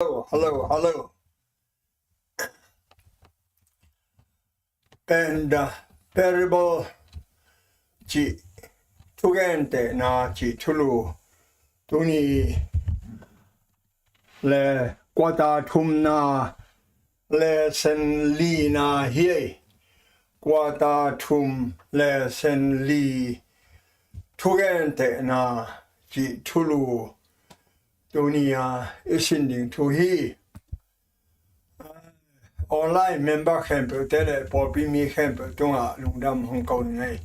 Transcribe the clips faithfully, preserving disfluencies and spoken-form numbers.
Hello, hello, hello. And the parable cih thugentehna cih thulu tuni le quarter thumna lesson lina hi ei. Quarter thum lesson li thugentehna cih thulu tuni a i sin ding thu hi. Online member khempeuhte le pawlpi mi khempeuh tungah lungdam hong ko ning ei.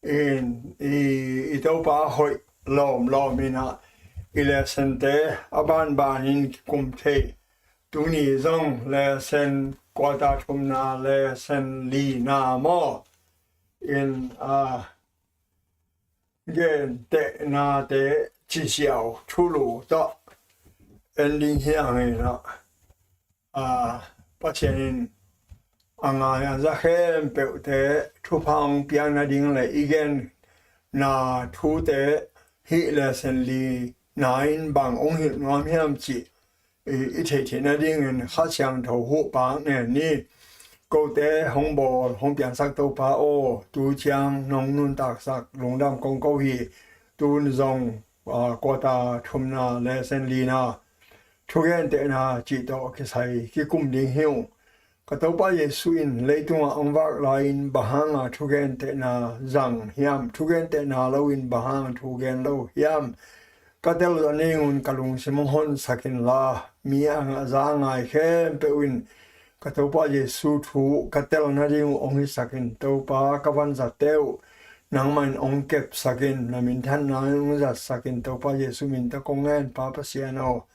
In i, i Topa hoih lawmlawm in ah i lessonte a banbanin kikum thei. Tuni zong lesson quarter thumna lesson lina maw? In a gentehnate cisiau thulu tawh en ding hi a ngeinah a Pasian in a ngai a za khempeuhte thupha hong piak nading le i genna thute hih lesson lina in bang hong hilh nuam hiam cih i, i theih theih nadingin Kha Siangtho huh pak ngen ni. Kote hong bawl hong piangsak Topa aw, tu ciang nong nuntaksak lungdam kong ko hi. Tun zong a, quarter thumna lesson lina thugentehna cih tawh kisai kikum ding hi ung. Ka Topa Jesuh in leitungah hong vak lai-in bang hanga thugentehna zang hiam, thugentehna loin bang hanga thu gen lo hiam? Ka tel nadingun ka lungsim hong honsak inla, mi a za a ngai khempeuh in ka Topa Jesuh thu ka tel nading uh hong hisak in. Topa, ka vanzat teuh nangmah in hong kepsak in, na minthanna in hong zatsak in. Topa Jesuh min tawh kong ngen, Pa Pasian aw.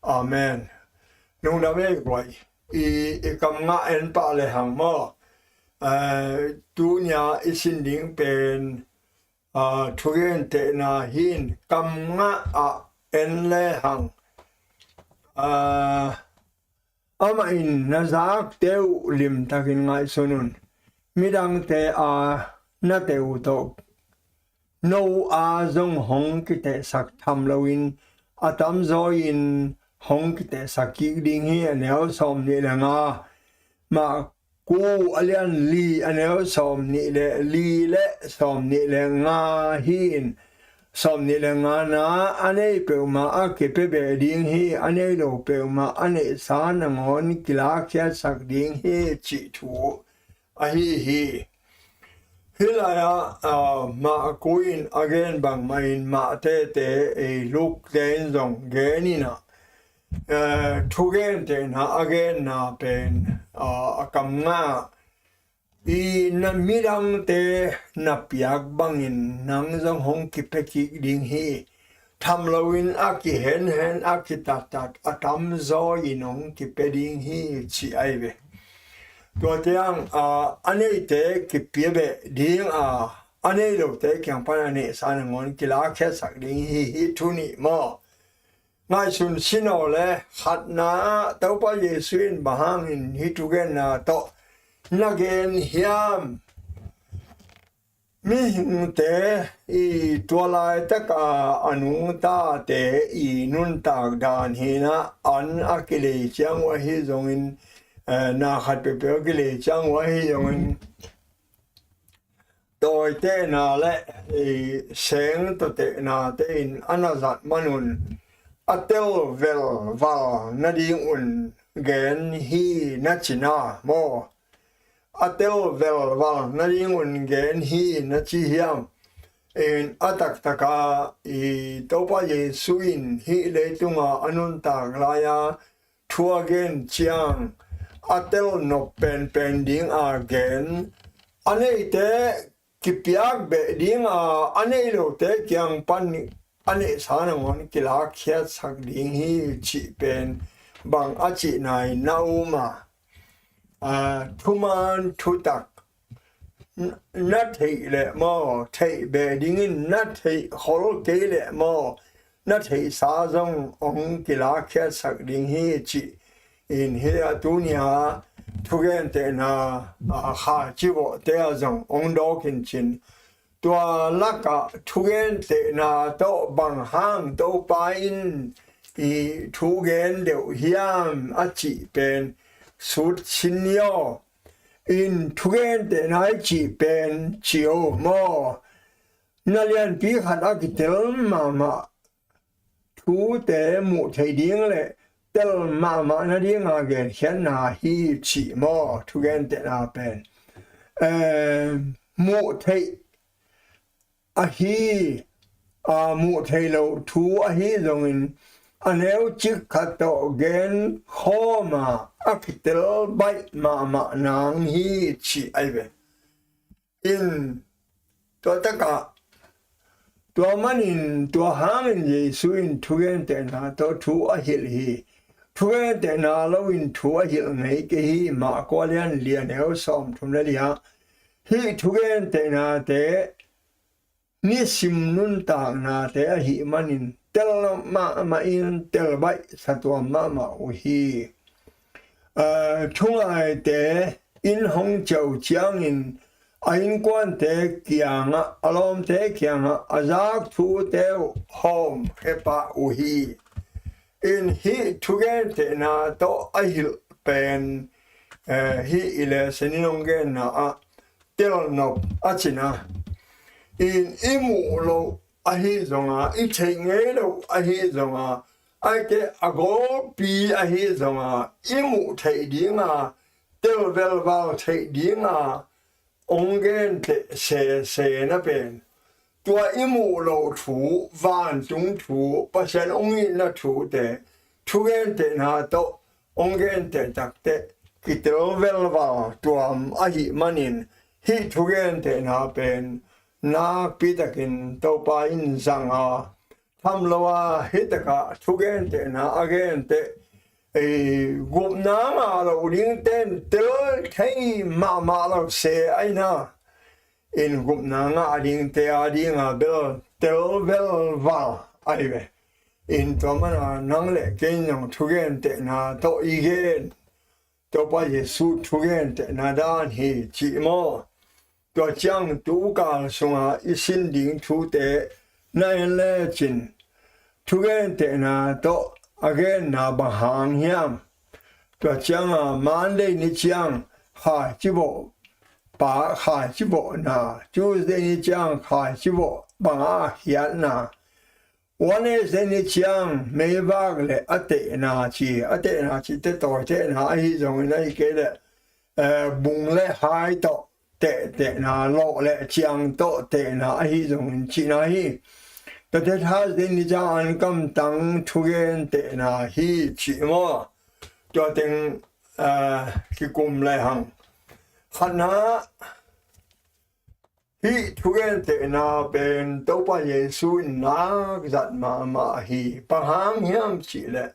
Amen. Lungdam ei guai. I, i kam ngah en pah le hang maw? Eh, tunia i sin ding pen a, thugentehna hi in, kam ngah ah en le hang. A, amah in na zakte uh limtakin ngaihsun un. Midangte a na teh uh tawh no a zong hong kitehsak tham loin a tamzaw in hong kitehsak kik ding hi. A neu sawm nih le nga, Marku a lian li a neu sawm nih le li le sawm nih le nga hi in, sawm nih le nga na a nei peuhmah a kipia beh ding hi, a nei lo peuhmah a neihsa nangawn kilakhiatsak ding hi cih thu ahi hi. Hih lai-ah, ah, Marku in a gen bangmah in Matthai te, eh, Luke te in zong gen in ah, eh, thugentehna a genna pen, ah, a kam ngah i na midangte na piak bangin nang zong hong kipia kik ding hi. Tham loin a kihenhen a kitattat a tamzaw in hong kipia ding hi ci ahi ve. Tua ciang, a, a neite kipia beh ding a, a nei lote kiang pan a neihsa nangawn kilakhiatsak ding hi, hi thu nih maw? Ngaihsun sin aw le, khatna ah Topa Jesuh in bang hangin hih thugenna tawh na gen hiam? Mihingte i tua laitaka a nungtate i nuntak dan hi in ah, an a kilei ciang uh ahi zongin, eh, na khat peuhpeuh a kilei ciang uh ahi zongin, tawitehna le, eh, seng tawtehnate in a na zat manun a tel velval nadingun gen hi na ci na maw? A tel velval nadingun gen hi na ci hiam? In a taktaka i Topa Jesuh in hih leitunga a nuntak lai-a thu a gen ciang a tel nop penpen dinga gen, a neite kipiak beh dinga, a nei lote kiang pan a neihsa nangawn kilakhiatsak ding hi cih pen bang a cihna in na um a, a, thuman thutak n-, na theih leh maw, theih beh dingin na theih khol kei leh maw, na theihsa zong hong kilakhiatsak ding hi cih in hi a, tunia thugentehna, a, kha civawhte a zong hong dawk in cin. Tua lakah thugentehna tawh bang hang Topa in i thu gen deuh hiam a cih pen sut sin ni aw. In thugentehna i cih pen ci aw maw? Na lianpi khat a kitel mahmah thute muh theih ding le tel mahmah nadinga genkhiatna hi cih maw? Thugentehna pen, eh, muh theih ahi, a, muh theih loh thu ahi zongin a neu cik khat tawh gen khawm a, a kitel baih mahmah nang hi cih ahi ve. In tua takah, tua manin tua hangin Jesu in thugentehna tawh thu a hilh hi. Thugentehna loin thu a hilh ngei kei hi. Marka lian li a neu sawmthum le li ah hih thugentehnate nisim nuntaknate ahih manin tel mahmah in tel baih sa tuam mahmah uh hi. Aa, thungaite inn hong ciah uh ciangin a innkuante kiangah, a lawmte kiangah a zak thute uh hawm khia pah uh hi. In hih thugentehna tawh a hilh pen, eh, hih i lesson in hong genna ah telnop a cina. In i muh loh ahi zonga, i theih ngei loh ahi zonga, aite a golpi ahi zonga, i muh theih dinga, tel velval theih dinga hong genteh sese na pen, tua i muh loh thu, vantung thu, Pasian hong itna thute thugentehna tawh hong genteh takteh kitel velval tuam ahih manin hih thugentehna pen nakpi takin Topa in zang a, tham lo a, hih takah thugentehna a genteh, ei, gupna ngah loh dingte in tel thei mahmah lo se ahi na. In gupna ngah dingte a dinga bel tel velval ahi ve. In tua mana nang le kei in zong thugentehna tawh i gen, Topa Jesu thugentehna dan hi cih maw? Tua ciang tukal sunga i sin ding thute na en lecin thugentehna tawh a genna bang hang hiam? Tua cianga Monday ni ciang khaici vawh pa, khaici vawhna, Tuesday ni ciang khaici vawh banga a khiatna, Wednesday ni ciang meivak le a tehna ci, a tehna ci te tawi tehna ahi zongin ahi kei le, eh, bung le hai tawh tehtehna, lawh le ciang tawh tehna ahi zongin cihna hi. Tate Thursday ni ciang ankam tang thugentehna hi cih maw? Tua teng, eh, kikum le hang. Khatna, hih thugentehna pen Topa Jesu in nakzat mahmah hi. Bang hang hiam cihleh,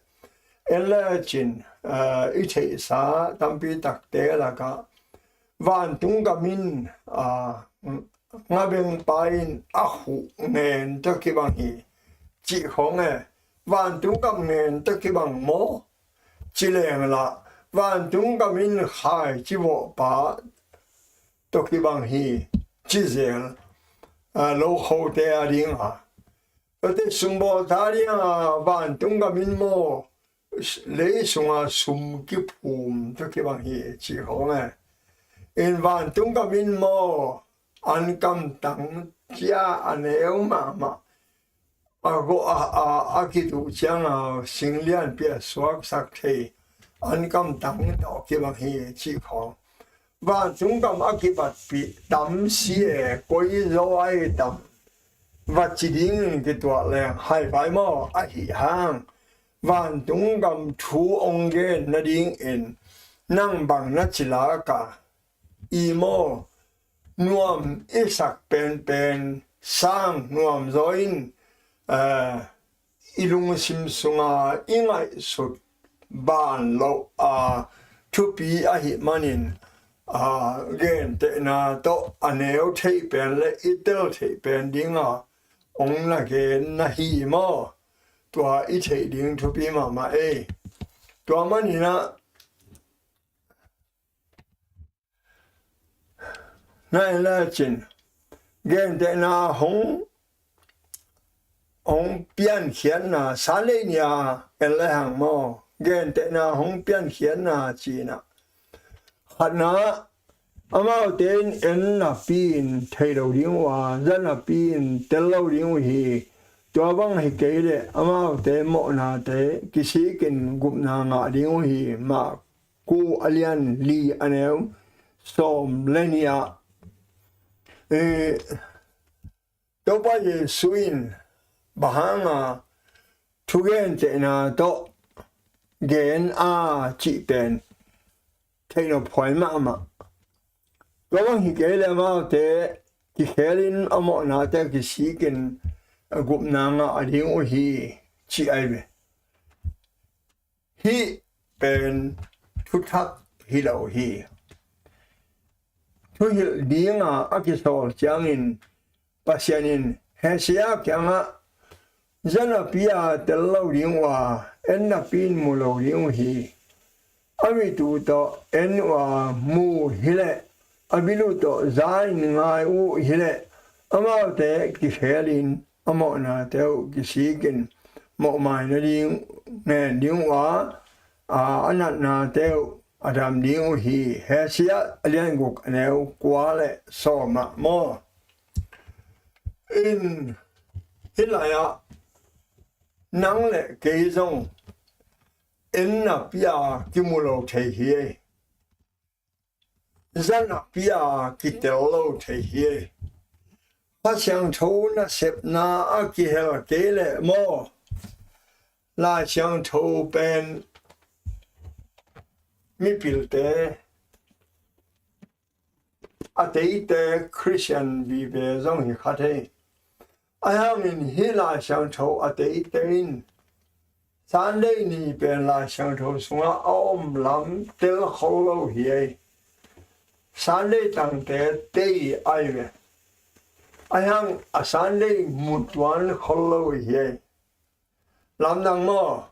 en lecin, eh, i theihsa tampi takte lakah vantung gam in, ah, ngabengpa in a khuh ngen tawh kibang hi cih khawng e. Vantung gam ngen tawh kibang maw? Ci leng lah vantung gam in khaici vawhpa tawh kibang hi ci zel, a, lokhote a dinga. Tate sumbawlta dinga vantung gam in maw, lei sunga sum kiphum tawh kibang hi cih khawng e. In vantung gam in maw, ankam tang cia a neu mahmah, a gawh a, a, a kituh cianga sing lianpi a suaksak thei ankam tang tawh kibang hi cih khawng. Vantung gam a kibatpih tam si e, koi zaw ahi tam, va ci dingin kituah leng haivai maw? Ahi hang vantung gam thu hong gen nadingin nang bang na ci laka i maw? Nuam i sak penpen sang nuam zaw in, eh, i lungsim sunga i ngaihsut ban loh a thupi ahih manin, a, gentehna tawh a neu theih pen le i tel theih pen dinga hong na gen na hi maw? Tua i theih ding thupi mahmah ei. Tua maninah na en lecin gentehna hong, hong piankhiatna, Sunday ni-a en le hang maw, gentehna hong piankhiatna ci-in ah, khatna, amaute in en napi-in thei lo ding uh a, za napi-in tel lo ding uh hi. Tua bang hi kei leh amaute mawhnate kisikin gupna ngah ding uh hi. Marku a lian li a neu sawm le nih ah, eh, Topa Jesu in bang hanga thugentehna tawh gen a cih pen theihnop huai mahmah. Tua bang hi kei leh amaute kikhelin a mawhnate kisikin gupna ngah ding uh hi, ci ahi ve. Hih pen thuthak hi lo hi. Thuhilh dinga a kisawl ciangin Pasian in Hesekiah kiangah, za napi-a tel lo ding uh a, en napi-in mu lo ding uh hi. A mit uh tawh en uh a, mu hi leh, a bil uh tawh za-in ngai uh hi leh, amaute kikhelin a mawhnate uh kisikin mawhmai nading ngen ding uh a, a, a natnate uh a dam ding uh hi. Hesekiah a lian guk a neu kua le sawm ah maw. In, hih lai-ah nang le kei zong en napi-a kimu lo thei hi. Za napi-a kitel lo thei hi. Kha Siangtho nasepna a kihel kei leh maw, Lai Siangtho pen mipilte, a teite Khristian vive zong hi kha thei. Ahi hangin hih Lai Siangtho a teite in Sunday ni pen Lai Siangtho sungah a om lam tel khol lo hi ei. Sunday tangte tei ahi ve. Ahi hang a Sunday mu tuan khol lo hi ei. Lamdang maw?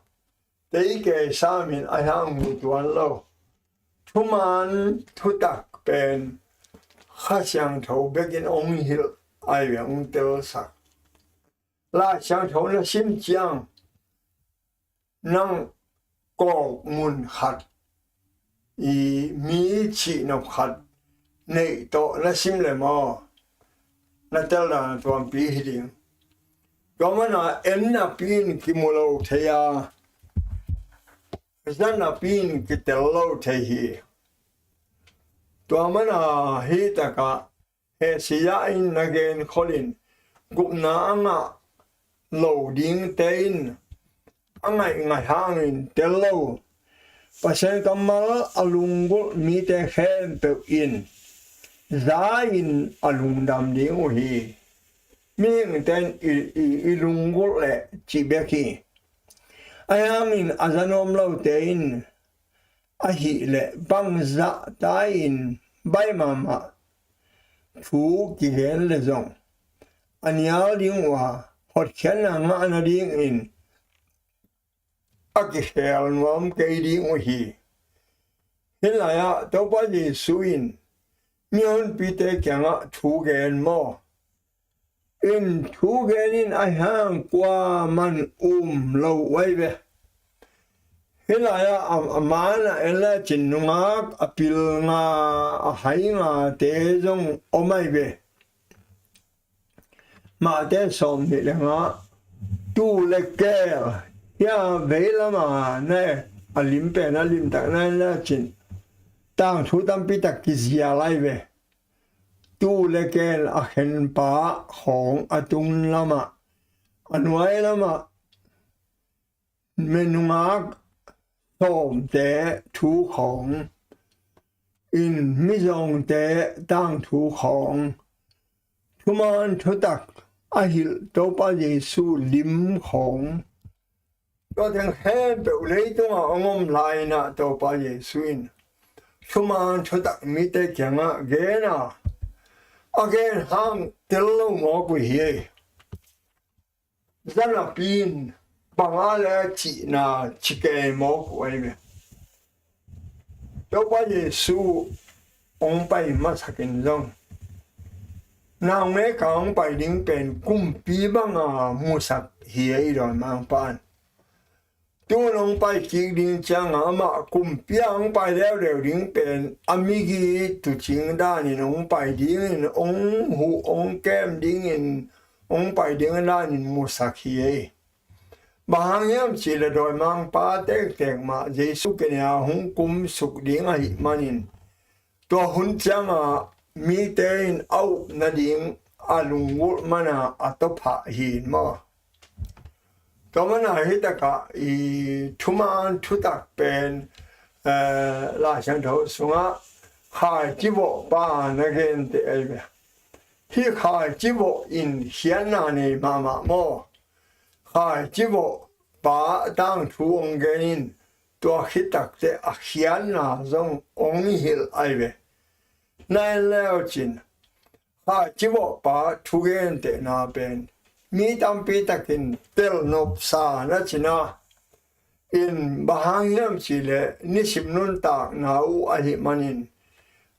Tei kei samin ahi hang mu tuan lo. Thuman thutak pen Kha Siangtho bekin hong hilh ahi ve, hong telsak. Lai Siangtho na sim ciang nang kawk mun khat, i mi cihnop khat neih tawh na sim leh maw, na teldan a tuampi hi ding. Tua mana en napi-in kimu lo thei a, za napi-in kitel lo thei hi. Tua mana hih takah Hesekiah in na gen kholin gupna a ngah lo dingte in a ngaih ngaih hangin tel lo. Pasian kammal a lunggulh mite khempeuh in za-in a lungdam ding uh hi. Mihingte in i, i, i lunggulh leh cih bek hi. Ahi hangin a za nuam lote in ahih leh bangzah tai-in baih mahmah thu kigen leh zong a nial ding uh a, hotkhiatna ngah nadingin a kikhel nuam kei ding uh hi. Hih lai-ah Topa Jesu in mihonpite kiangah thu gen maw? In thu gen in ahi hang kuaman um lo uh ahi ve. Hih lai-ah a, a man a en lecin nungak a pilnga a haingate zong om ahi ve. Mate sawm nih le nga, tuu le keel, hia vei lama na a lim pen a limtak na en lecin tangthu tampi tak kizial ahi ve. Tuu le keel a khenpa khawng a tung lamah, a nuai lamah, minungak sawmte thu khawng, in mizawngte tangthu khawng, thuman thutak a hilh Topa Jesu lim khawng, tua teng khempeuh leitungah hong om lai-in ah Topa Jesu in thuman thutak mite kiangah gen a, a gen hang tel lo mawk uh hi. Za napi in bang a le cihna ci kei mawk uh ahi ve. Topa Jesu hong pai masakin zong naungek a hong pai ding pen kumpi banga musak hi ei, dawimangpa in. Tu-in hong pai kik ding ciangah amah kumpi-a hong pai deudeu ding pen a migi tuucing danin hong pai dingin, hong huh hong kem dingin hong pai ding danin musak hi ei. Bang hang hiam cihleh dawimangpa tektek mah Jesu kiangah hong kumsuk ding ahih manin, tua hun ciangah mite in a up nading a lunggulh mana a tawphah hi maw? Tua mana hih takah i thuman thutak pen, eh, Lai Siangtho sungah khaici vawhpa na genteh ahi ve. Hih khaici vawh in khiatna nei mahmah maw? Khaici vawhpa tangthu hong gen in, tua khit takteh a khiatna zong hong hilh ahi ve. Na en leucin, khaici vawhpa thugentehna pen mi tampi takin telnopsa na cina in, bang hang hiam cihleh nisim nuntakna uh ahih manin,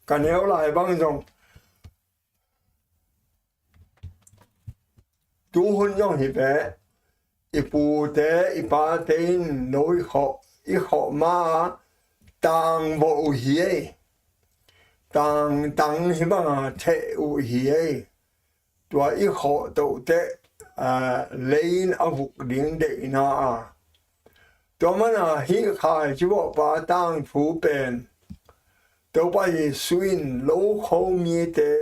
ka neu lai bang zong tuhun zong hi ve. I pute i pate in lo i khawh, i khawh ma tang vawh uh hi ei. Tang, tang hih banga theh uh hi ei. Tua i khawh tohteh, aa, lei in a vuk ding deihna a. Tua mana hih khaici vawhpa tangthu pen Topa Jesu in lokho mite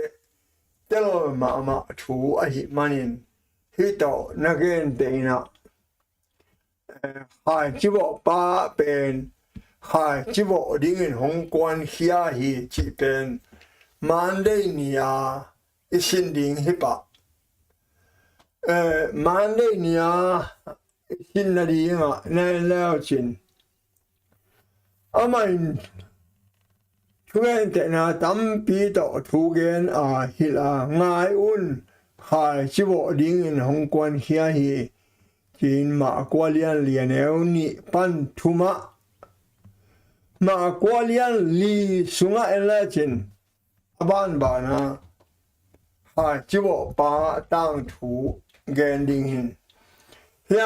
tel mahmah thu ahih manin, hih tawh na genteh in ah, eh, khaici vawhpa pen khaici vawh dingin hong kuankhia hi cih pen Monday ni-a i sin ding hi pah. Eh, Monday ni-a i sin nadingah na en leucin, amah in thugentehna tampi tawh thugen a hilh a, ngai un, khaici vawh dingin hong kuankhia hi, ci-in Marka lian li a neu nih pan thumah, Marka lian li sungah en lecin, a banbana khaici vawhpa tangthu gen ding hi. Hih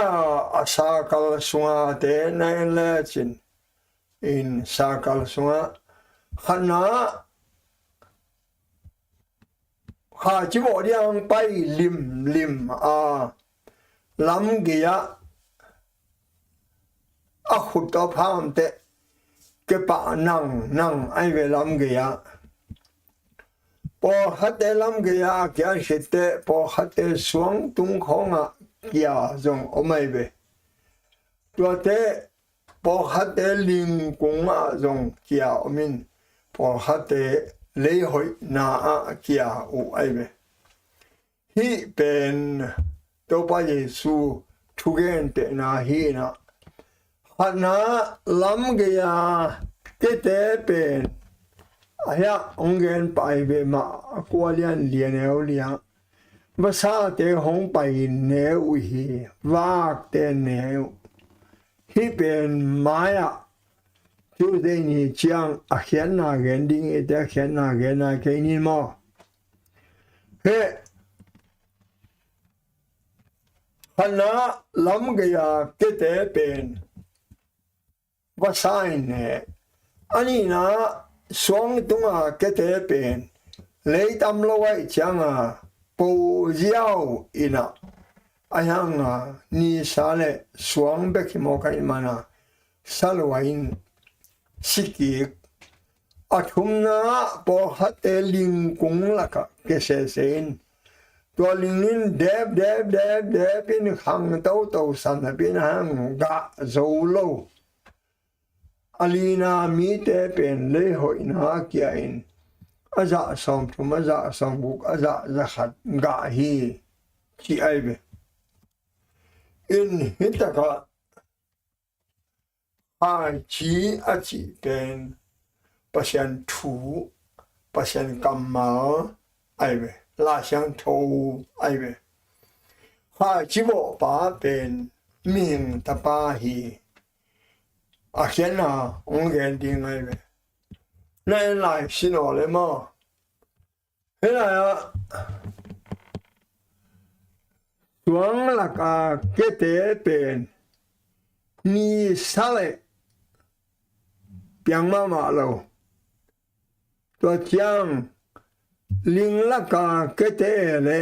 a sakal sungate na en lecin, in sakal sungah khatna khaici vawh ding hong pai limlim a, lamgei-ah a khut tawh phamteh kepah nangnang ahi ve lamgei-ah. Pawlkhatte lamgei-ah a kia khitteh pawlkhatte suangtung khawngah kia zong om ahi ve. Tuate pawlkhatte lingkungah zong kia om in, pawlkhatte leihoihna ah kia uh ahi ve. Hih pen Topa Jesu thugentehna hi in ah, khatna lamgei-a kete pen a hiah hong gen pah ahi ve, Marka lian li a neu li-ah. Vasate hong pai in ne uh hi, vakte ne uh. Hih pen mai-ah Tuesday ni ciang a khiatna gen ding i te, a khiatna gen a kei ni maw? Heh, khatna lamgei-a kete pen vasa in ne. A nihna suangtunga kete pen leitam lo ahih cianga po ziau in ah, a hianga nisa le suang bek hi mawk ahih mana salua in si kik. A thumna pawlkhatte lingkung lakah kia sese in, tua ling in dep dep dep dep in khang toto sa napi-in a hang gah zo lo. A lina mite pen leihoihna a kia in a zah sawmthum, a zah sawmguk, a zah zakhat gah hi, ci ahi ve. In hih takah khaici a cih pen Pasian thu, Pasian kammal ahi ve, Lai Siangtho ahi ve. Khaici vawhpa pen mihing tapa hi. A khiatna hong gen ding ahi ve. Na en lai sin aw le maw? Hih lai-ah Suang laka kete pen ni sa le piang mahmah lo. Tua ciang ling laka kete le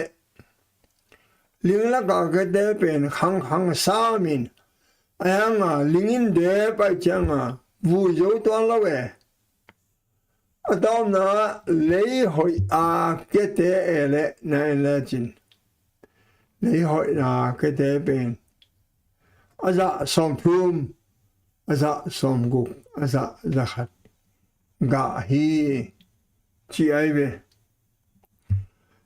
ling laka kete pen khangkhang samin a hanga ling in dep ai cianga vui zo tuan lo e. A tawpna lei hoih a kete e le na en lecin lei hoihna kete pen a zah sawmthum, a zah sawmguk, a zah zakhat gah hi ci ai ve.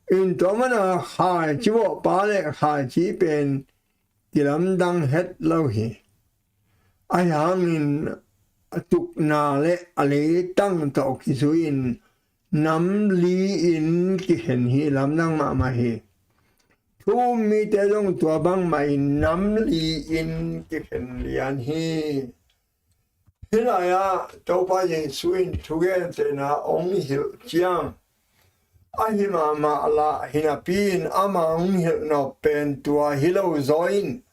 In tua mana khaici vawhpa le khaici pen kilamdang het lo hi. Ahi hangin a tukna le a leitang tawh kizui-in nam li-in kikhen hi, lamdang mahmah hi. Thu-um mite zong tua bangmahin nam li-in kikhen lian hi. Hih lai-ah Topa Jesu in thugentehna hong hilh ciang ahi mahmah lah hinapi-in ama hong hilh nop pen tua hi lo zaw in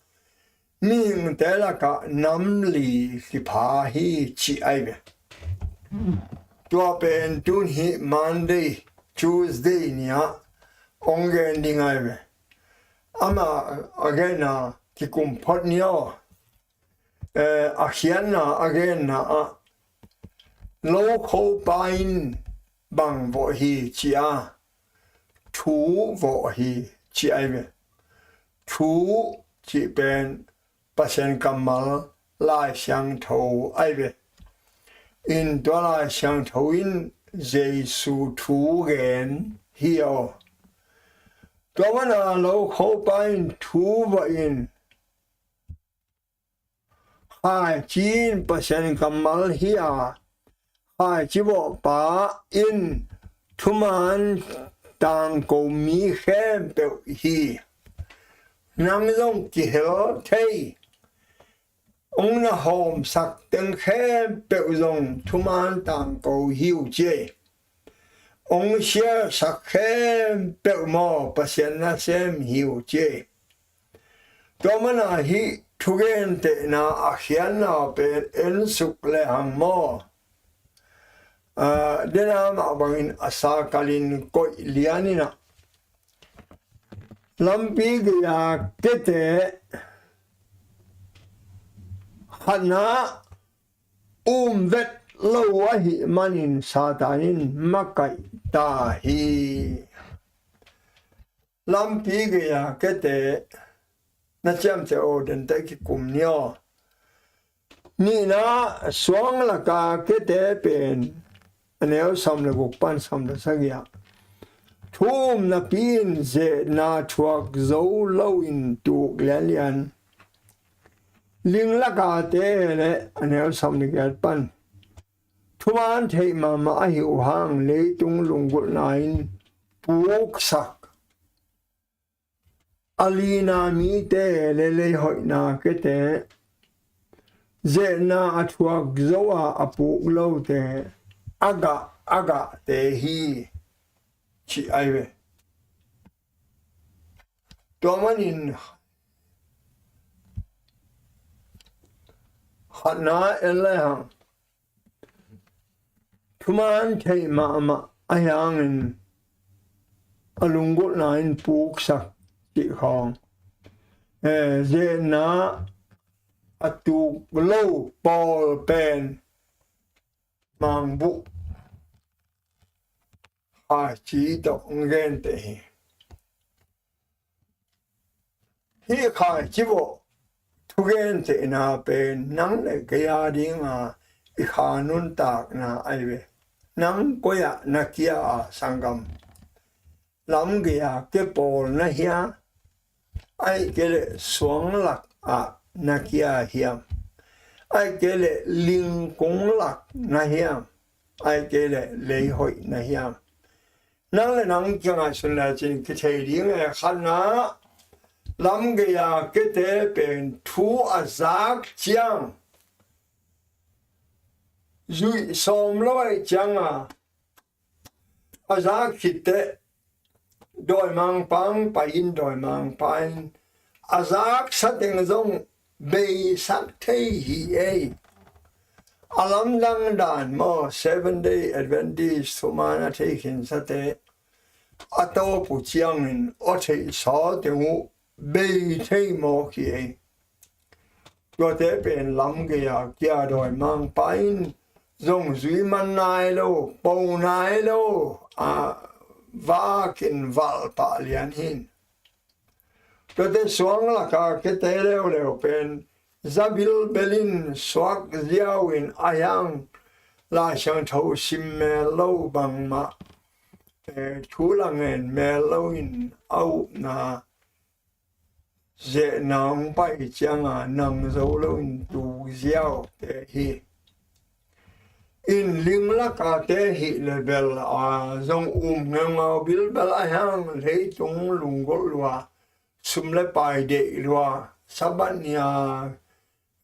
mihingte lakah nam li kipha hi ci ai ve. Tua pen tun hih Monday, Tuesday ni-ah hong gen ding ai ve. Ama a genna kikum phot ni aw. Eh, a khiatna a genna ah lokhopa in bang vawh hi ci a, thu vawh hi ci ai ve. Thu cih pen Pasian kammal Lai Siangtho ai ve. In tua Lai Siangtho in Jesu thu gen hi aw. Tua mana lokhopa in thu vawh in khaici in Pasian kammal hi a, khaici vawhpa in thuman tangko mi khempeuh hi. Nang zong kihel thei, hong na hawmsak teng khempeuh zong thuman tangko hi uh ci. Hong siasak khempeuh maw Pasian nasem hi uh ci. Tua mana hih thugentehna a khiatna pen en suk lehang maw, ah, dena mah bangin a sakalin koih lian in ah lampi gei-a kete khatna um vet lo ahih manin Satan in makaih ta hi. Lampi gei-a kete na ciamteh aw, denteh kikum ni aw. Nihna suang laka kete pen a neu sawm le guk pan sawm le sagih ah thu-um napi in zehna thuak zo loin tuk lianlian. Ling laka te le a neu sawm le giat pan thuman theih mahmah ahi uh hang leitung lunggulhna in puksak. A lina mite le leihoihna kete, zehna a thuak zo a a puk lote, a gah a gahte hi ci ai ve. Tua manin khatna en lai hang thuman theih mahmah ahi hangin a lunggulhna in puksak cih khawng, eh, zehna a tuk lo pawl pen mangbuh khaici tawh hong genteh hi. Hih khaici vawh thugentehna pen nang le kei a dinga i kha nuntakna ai ve. Nang koi-ah na kia a sanggam? Lam gei-a ke pawl na hia? Ai ke le suang lakah na kia hiam? Ai ke le lingkung lak na hiam? Ai ke le leihoih na hiam? Nang le nang kingaihsun lecin kithei ding e. Khatna, lam gei-a kete pen thu a zak ciang zuih sawm lo aih cianga a zak khitteh dawimangpa hong pai in, dawimangpa in a zaksa teng zong beisak thei hi ei. A lamdang dan maw, Seven Day Adventist thuman a thei khinsate a tawp uh ciangin aw theih saw teng uh bei thei mawk hi ei. Tuate pen lam gei-a kia dawimangpa in zong zui man nai lo, po nai lo, a vakin valh pah lian hi. Tuate suang laka kete leuleu pen za bilbel in suak ziau in a hiang Lai Siangtho sim mel lo bangmah, eh, thu la ngen mel lo in a upna zehna hong pai cianga nang zo lo in tu ziaute hi. In ling lakate hih le bel a zong um ngeungau bilbel a hiang leitung lunggulh lua, sum le pai deih lua, Sabbath ni-a,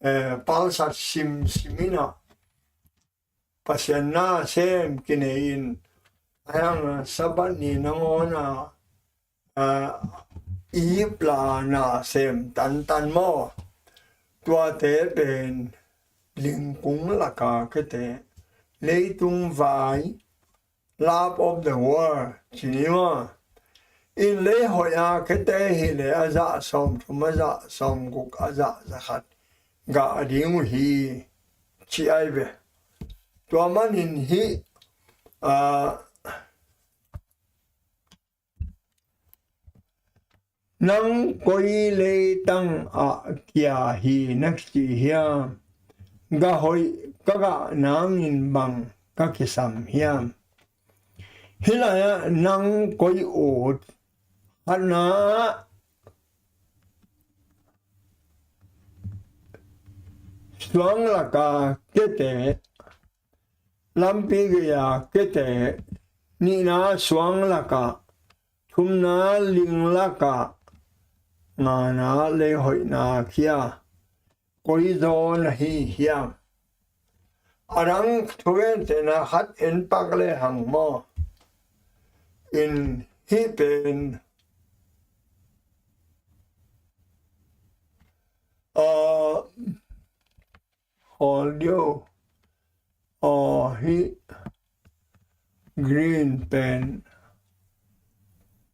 eh, palsat simsim in a Pasian na sem kinei in, a hiang Sabbath ni nangawn a, a, ip la na sem tantan maw? Tuate pen lingkung laka kete, leitung vai, love of the world ci ni maw? In lei hoih a kete hi le a zah sawm thum, a zah sawm guk, a zah za khat gah ding uh hi ci ai ve. Tua manin hih, a, nang koi leitang ah kia hi na kici hiam? Gah hoih ka gah nangin bang ka kisam hiam? Hih lai-ah nang koi ut khatna ah suang laka kete, lampi gei-a kete, nihna suang laka, thumna ling laka, ngana lei hoihna kia koi zaw na hi hiam? A dang thugentehna khat en pak le hang maw? In hih pen, a, Audio. Aw, hih green pen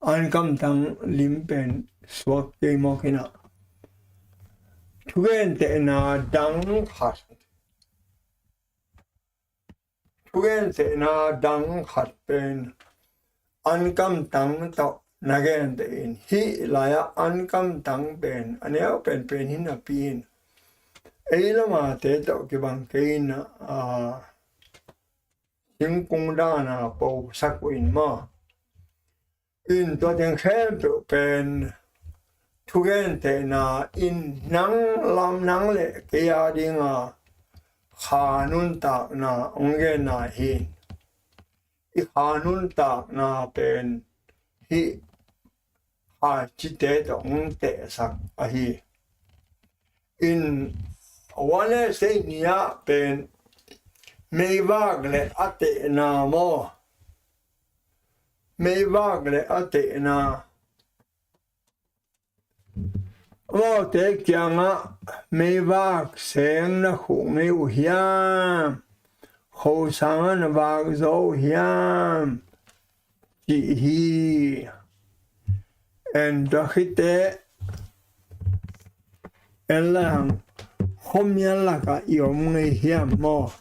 an kamtang lim pen suak kei mawk hi na. Thugentehna dang khat, thugentehna dang khat pen an kamtang tawh na genteh in, hih lai-ah an kamtang pen a neu penpen hi napi in, ei lamate tawh kibang kei in, a, singkung dana posak uh in maw? In tua teng khempeuh pen thugentehna in nang lam, nang le kei a dinga kha nuntakna hong genna hi. I kha nuntakna pen hih kha cite tawh hong tehsak ahi. In Wednesday ni-ah pen meivak le a tehna maw? Meivak le a tehna. Amaute kiangah meivak seng na khuh ngei uh hiam? Khosangah na vak zaw uh hiam? Cih hi. En tua khite en lang khuamial lakah i om ngei hiam maw?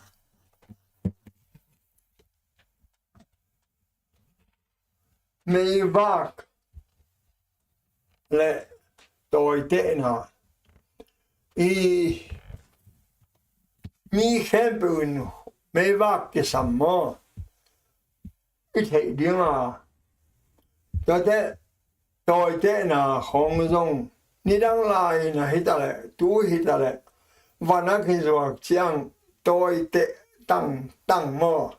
Meivak le tawitehna i mi khempeuh in meivak kisam maw? I theih dinga tuate tawitehna khawng zong nidang lai-in a hitaleh, tu hitaleh, van a kizuak ciang tawiteh tangtang maw?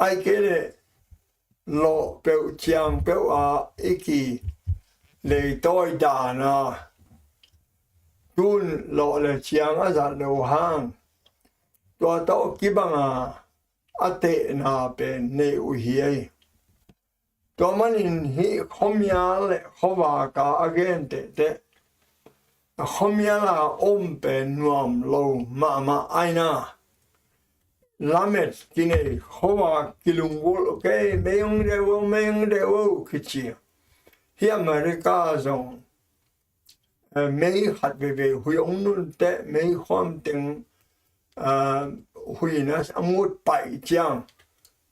Ai kei leh lawh peuh ciang peuh a i ki leitawi dana tun lawh le ciang a zat lo hang tua tawh kibanga a tehna pen nei uh hi ei. Tua manin hih khuamial le khuavaka a gentehteh khuamial a om pen nuam lo mahmah aina. Lamet kinei, khuavak kilunggulh, okay, mei hong deuh o, mei hong deuh o kici. Hih America zong, eh, mei khat veivei huih hong nun teh, mei khuam teng, eh, huih na a ngut paih ciang,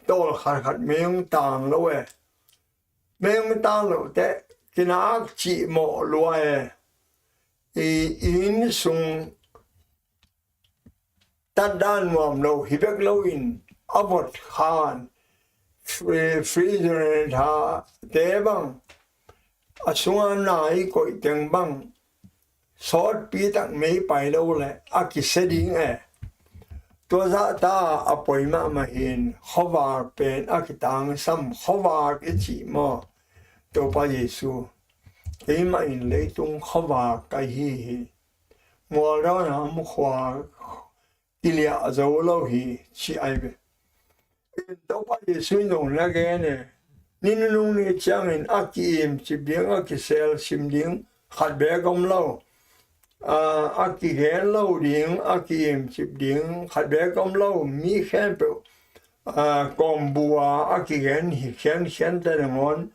tawl khat khat mei hong tang lo e. Mei hong tang lo teh, kinak cih mawh lua e. I inn sung tatdan nuam lo hi bek loin, a vot khan, fri-, freezer tha te bang, a sunga na i koih teng bang, sawtpi tak mei pai lo le a kisia ding e. Tua zahta a poi mahmah hin, khuavak pen a kitangsam, khuavak i cih maw? Topa Jesu, keimah in leitung khuavak ka hi hi. Mualdawn a om khua kiliah zo lo hi, ci ai ve. Topa Jesu in zong na gen e. Ni nunung ni ciangin a ki-im cip ding, a kisel sim ding khat beek om lo. A, a kigen lo ding, a ki-im cip ding khat beek om lo. Mi khempeuh, a, kawmbu a, a kigen hi khiankhian te nangawn,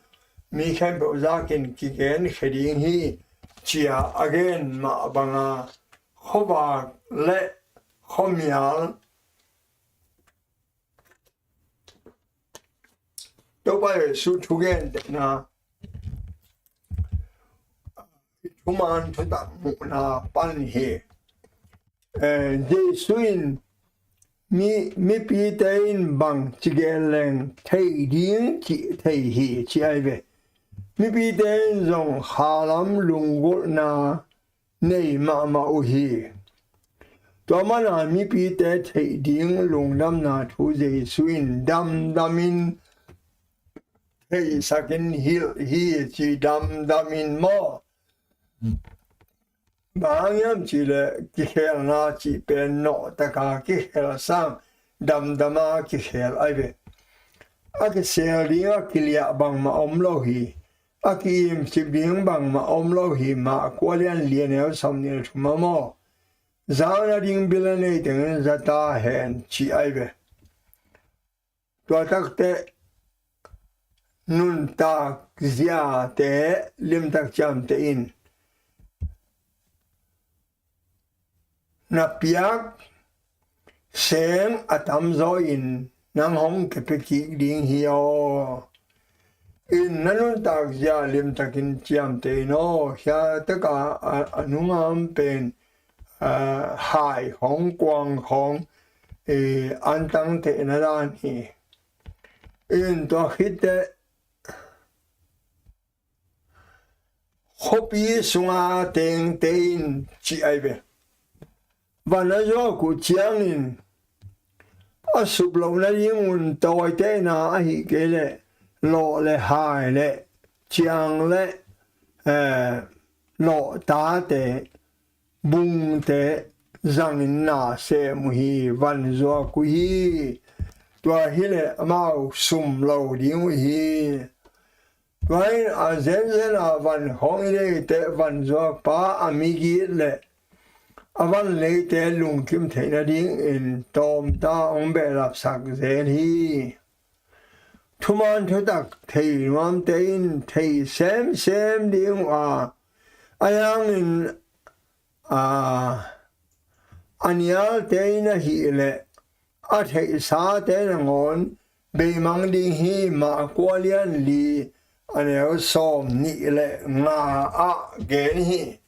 mi khempeuh zakin kigen khia ding hi, ci-a a gen mah banga, khuavak le khuamial, Topa Jesu thugentehna, thuman thutak muhna pan hi. Eh, Jesu in mi, mipite in bang ci gen leng thei ding cih thei hi, ci ai ve. Mipite in zong khalam lunggulhna nei mahmah uh hi. Tua mana mipite theih ding lungdamna thu Jesu in damdamin theihsakin hilh hi, ci damdamin maw? Bang hang hiam cihleh kikhelna cih pen nawhtaka kikhel sang damdama kikhel ai ve. A kisel ding a kiliah bangmah om lo hi. A ki-im cip ding bangmah om lo hi. Mark kua lian li a neu sawmnih le thum a maw? Zak nading bil a nei tengin za ta hen, ci ai ve. Tua takteh nuntak ziate limtak ciamteh in, na piak seng a tamzaw in nang hong kepia kik ding hi aw. In na nuntak zia limtakin ciamteh in aw. Hia taka a, a nungam pen, a, hai khawng, kuang khawng, e, antang tehna dan hi. In tua khitteh khuapi sunga tengte in ci ai ve. Van a zuak uh ciangin a sup loh nadingun tawitehna ahih kei leh lawh le hai le ciang le, eh, lawh tate, bungte zangin na sem uh hi, van zuak uh hi. Tua hileh amau sum lo ding uh hi. Tua in a zenzen a van khawng i deite van zuakpa a migit le a van leite lungkim theih nadingin tawmta hong behlapsak zel hi. Thuman thutak thei nuamte in thei semsem ding uh a, a hangin, a, a nialte in ahih leh a theihsate nangawn beimang ding hi. Mark kua lian li a neu sawmnih le nga ah gen hi.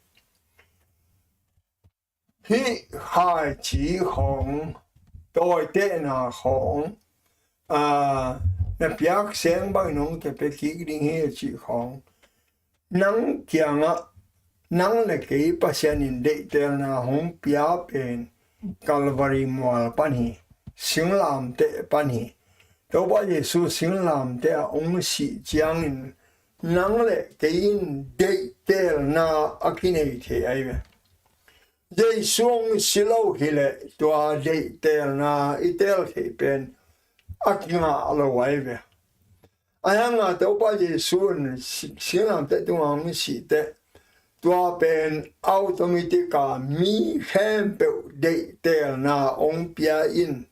Hih khaici khawng, tawitehna khawng, a, na piak seng bangin hong kepia kik ding hi a cih khawng, nang kiangah nang le kei Pasian in deihtelna hong pia pen Calvary mual pan hi, singlamteh pan hi. Topa Jesu singlamteh ah hong sih ciangin nang le kei in deihtelna a kinei thei ai ve. Jesu hong si lo hileh tua deihtelna i tel theih pen a kingah lo ai ve. A hanga Topa Jesu in si-, singlamteh tungah hong sih teh Tua pen automatic a mi khempeuh deihtelna hong pia in,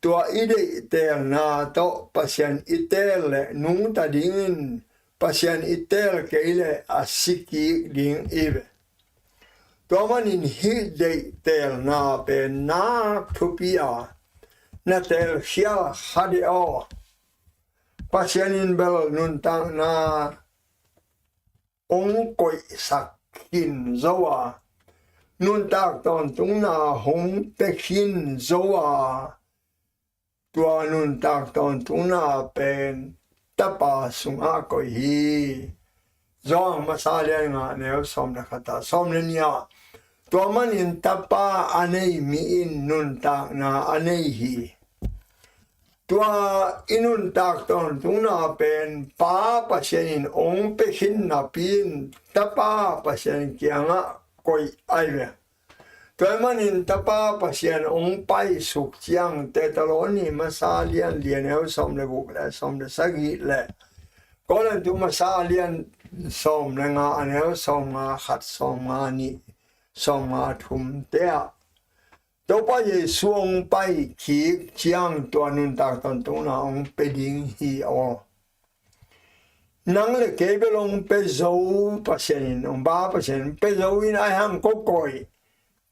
tua i deihtelna tawh Pasian i teel leh nungta dingin, Pasian i teel kei leh a si kik ding i ve. Tua manin hih deihtelna pen nak thupi a, na teelkhial kha dih aw. Pasian in bel nuntakna hong koihsak khin zo a, nuntak tawntungna hong pia khin zo a, tua nuntak tawntungna pen Tapa sungah koih hi. Johan masa lian nga neu sawm le khat a sawm le nih ah, tua manin Tapa a nei mi in nuntakna a nei hi. Tua i nuntak tawntungna pen Pa Pasian in hong pia khin napi in Tapa Pasian kiangah koih ahi ve. Tua ahih manin Tapa Pasian hong paisuk ciang, Thessaloni masa lian li a neu sawm le guk le sawm le sagih le Korintu masa lian sawm le nga a neu sawm nga khat, sawm nga nih, sawm nga thum te ah Topa Jesu hong pai kik ciang tua nuntak tawntungna hong pia ding hi aw. Nang le kei bel hong pia zo Pasian in, hong Pa Pasian in pia zo in, ahih hang kua koih?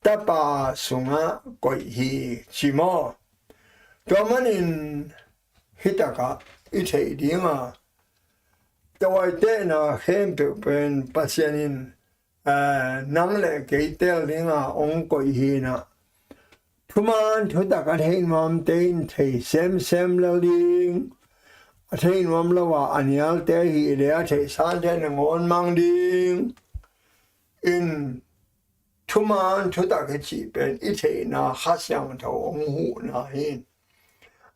Tapa sungah koih hi ci maw. Tua manin hitakah i theih ding a, tua i tehna khempeuh pen Pasian in, eh, nang le kei teel ding a hong koih hi na. Thuman thutak a thei nuamte in thei semsem lel ding. A thei nuam lo a a nialte hi leh a theihsante nangawn mang ding. In thuman thutak i cih pen i theihna Kha Siangtho hong huhna hi.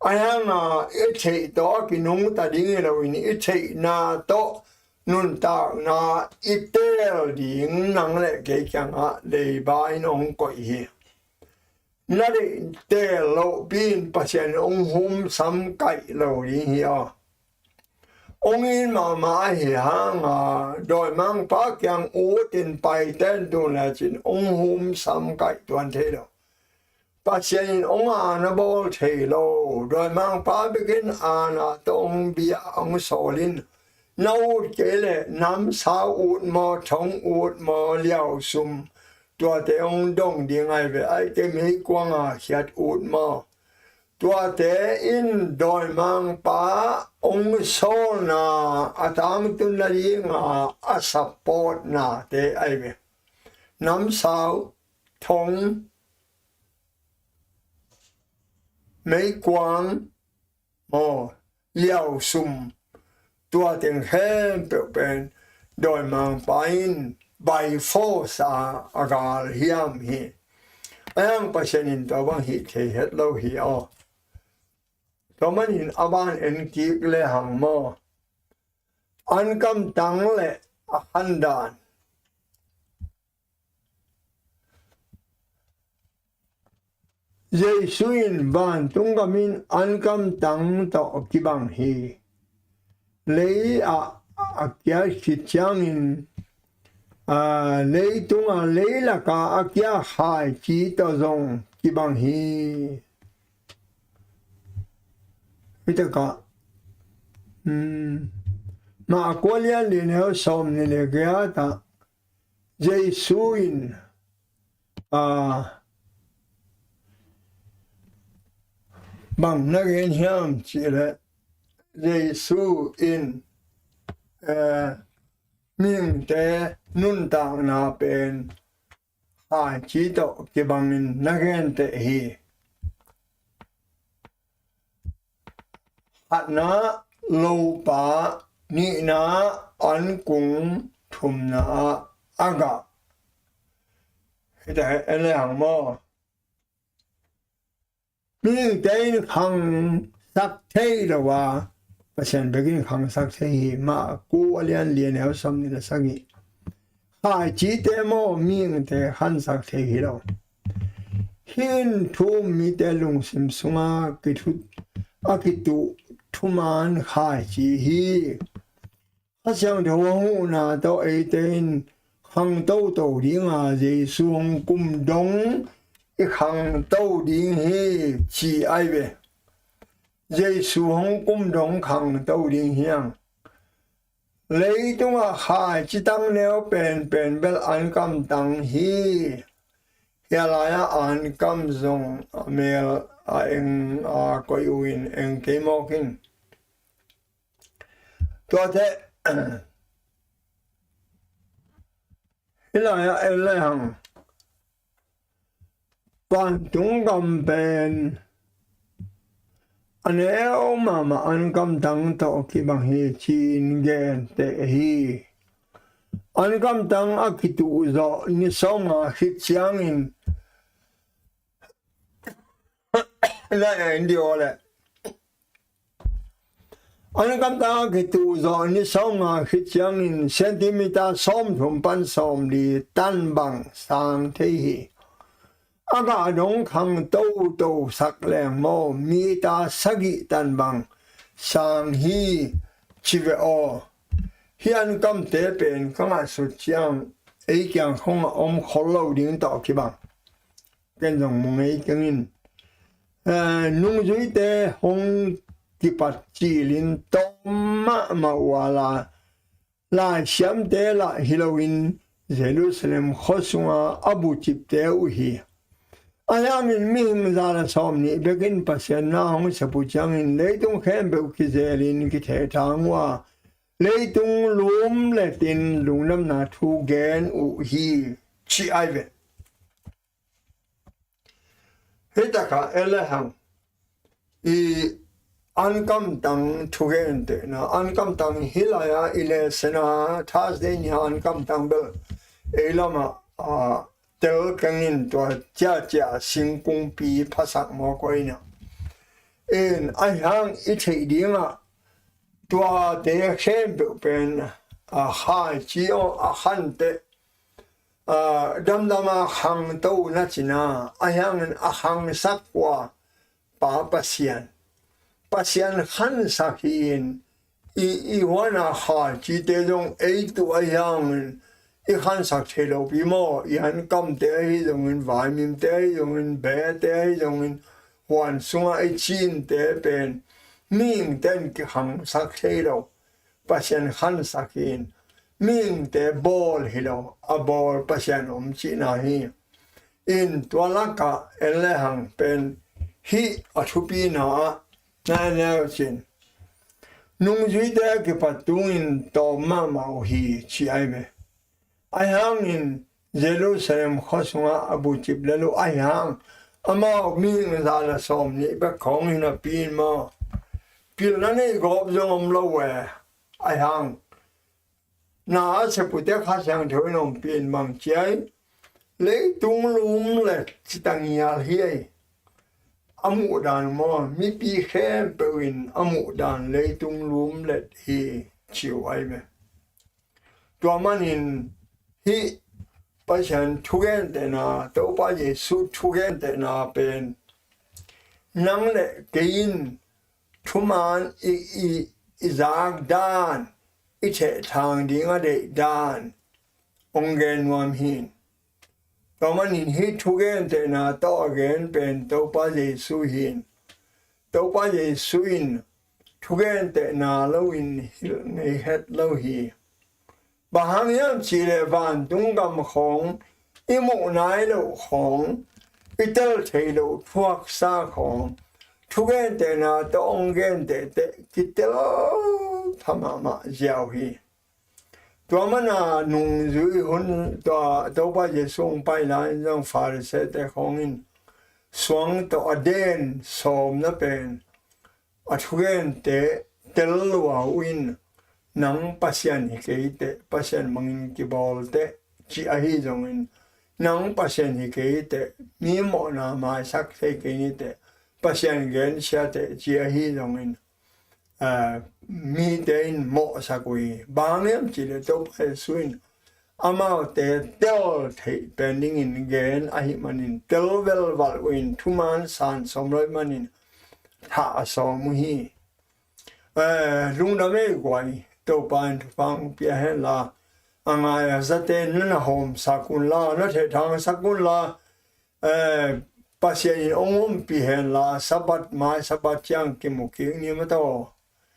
Ahih hang a i theih tawh a kinungta ding hi lo in, i theihna tawh nuntakna i teel ding nang le kei kiangah leiba in hong koih hi. Na deih teel lohpi in Pasian hong humsam kaih lo ding hi aw. Hong it mahmah ahih hang a, dawimangpa kiang ut in paite in tun lecin hong humsam kaih tuan thei lo. Pasian in hong aana bawl thei lo. Dawimangpa bekin aana tawh hong bia hong sawl in, na ut kei leh namsau ut maw, thong ut maw, liausum, tuate hong dong ding ahi ve. Ahih kei leh meikuang a khiat ut maw. Tuate in dawimangpa hong sawlna a tangtun nading a a supportnate ahi ve. Namsau, thong, meikuang, aw, liausum, tua teng khempeuh pen dawimangpa in by force a a gal hiam hi. Ahih hang Pasian in tua bang hih thei het lo hi aw. Tua manin a ban en kik lehang maw, ankamtang le a khandan. Jesu in vantung gam in ankamtang tawh kibang hi. Lei ah a kiat khit ciangin, aa, leitung a leilak a a kia khaici tawh zong kibang hi. Hitakah, um, Marka lian li neu sawm nih le giat ah Jesu in, aa, bang na gen hiam cih leh, Jesu in, eh, mihingte nuntakna pen khaici tawh kibangin na genteh hi. Khatna lopa, nihna ankung, thumna a gah. Hita he en le hang maw. Mihingte in khangsak thei lo a, Pasian bekin khangsak thei hi. Marka a lian li a neu sawm nih le sagih. Khaicite maw mihingte khangsak thei hi lo. Hih in thu um mite lungsim sunga kithut, a kituh thuman khaici hi. Kha Siangtho a huhna tawh eite in khang toto dinga Jesu hong kum dong i khang to ding hi ci ai ve. Jesu hong kum dong khang to ding hiang. Leitungah khaici tang neu penpen bel ankam tang hi. Hia lai-ah ankam zong a mel a eng a koih uh in eng kei mawk in. Tuate hih lai-ah en le hang. Vantung gam pen a neu mahmah ankam tang tawh kibang hi ci-in genteh hi. Ankam tang a kituh zawh ni sawmnga khit ciangin na en dih aw leh. Ankam tang a kituh zawh ni sawmnga khit ciangin centimeter sawmthum pan sawmli tan bang sang thei hi. A gah dong khang toto sak leng maw, meter sagih tan bang sang hi ci ve aw. Hih ankamte pen ka ngaihsut ciang ei kiang khong a om khol lo ding tawh kibang. Ken zong mu ngei keng in. Eh, nungzuite hong kipat cilin tawm mahmah uh a la, laisiamte lah hi loin Jerusalem khua sunga a bucipte uh hi. Ahi hangin mihing za le sawm nih bekin Pasian na hong sep uh ciangin leitung khempeuh kizelin kithehthang uh a, leitung lum letin lungdamna thu gen uh hi ci ai ve. Hih takah en le hang i ankamtang thugentehna, ankamtang hih lai-ah i lesson-a Thursday ni-a ankamtang bel ei lamah, ah, tel keng in tua ciacia singkungpi phasak mawk uh a, in ahi hang i theih dingah tuate khempeuh pen, ah, khaici aw a khanteh, ah, damdama khangto na cina, ahi hangin a khangsak uh a Pa Pasian. Pasian khansak hi-in i, i huana khaicite zong ei tuh ahi hangin i khansak thei lopi maw? I ankamte ahi zongin, vaimimte ahi zongin, bete ahi zongin, huan sunga i cinte pen mihingte in kikhangsak thei lo. Pasian khansak hi-in mihingte bawl hi lo, a bawl Pasian om cihna hi. In tua lakah en le hang pen hih a thupina ah na en le uh cin, nungzuite a kipat tungin tawm mahmah uh hi ci ai ve. Ahi hangin Jerusalem khua sungah a bucip lel uh ahi hang, amau mihing za le sawm nih bek khawng hi napi in maw, pilna neih gawp zong om lo e. Ahi hang na a sep uhte Kha Siangtho in ompih in bang ci ai, leitung lum le cita ngial hi ai. A muhdan maw, mipi khempeuh in a muhdan leitung lum let hi ci uh ai ve. Tua manin hih Pasian thugentehna, Topa Jesuh thugentehna pen nang le kei in thuman i, i, i zak dan, i thehthang ding a deih dan hong gen nuam hi. Tua manin hih thugentehna tawh a gen pen Topa Jesuh hi. Topa Jesuh in thugentehna loin hilh ngei het lo hi. Bang hang hiam cihleh vantung gam khawng, i muh nai loh khawng, i tel thei loh thuaksa khawng, thugentehna tawh hong genteh teh kitel pha mahmah ziau hi. Tua mana nungzui hun tua Topa Jesuh hong pai lai-in zong Pharisee-te khawng in suang tawh a den sawmna pen a thugente tel lua uh in, nang Pasian hi kei teh, Pasian mangin kibawl teh, ci ahi zongin, nang Pasian hi kei teh, mi mawhna maisak thei kei ni teh, Pasian gensia teh, ci ahi zongin, aa, mite in mawhsak uh hi. Bang hang hiam cihleh Topa Jesuh in amaute tel theih pen dingin gen ahih manin tel velval uh in thuman san sawm lo ahih manin thah a sawm uh hi. Eh, lungdam ei guai, Topa in thupha hong pia hen la. a ngai a zate na na hawmsak unla, na thehthangsak unla, eh, Pasian in hong ompih henla, Sabbath mai, Sabbath ciang kimu kik ni maw taw.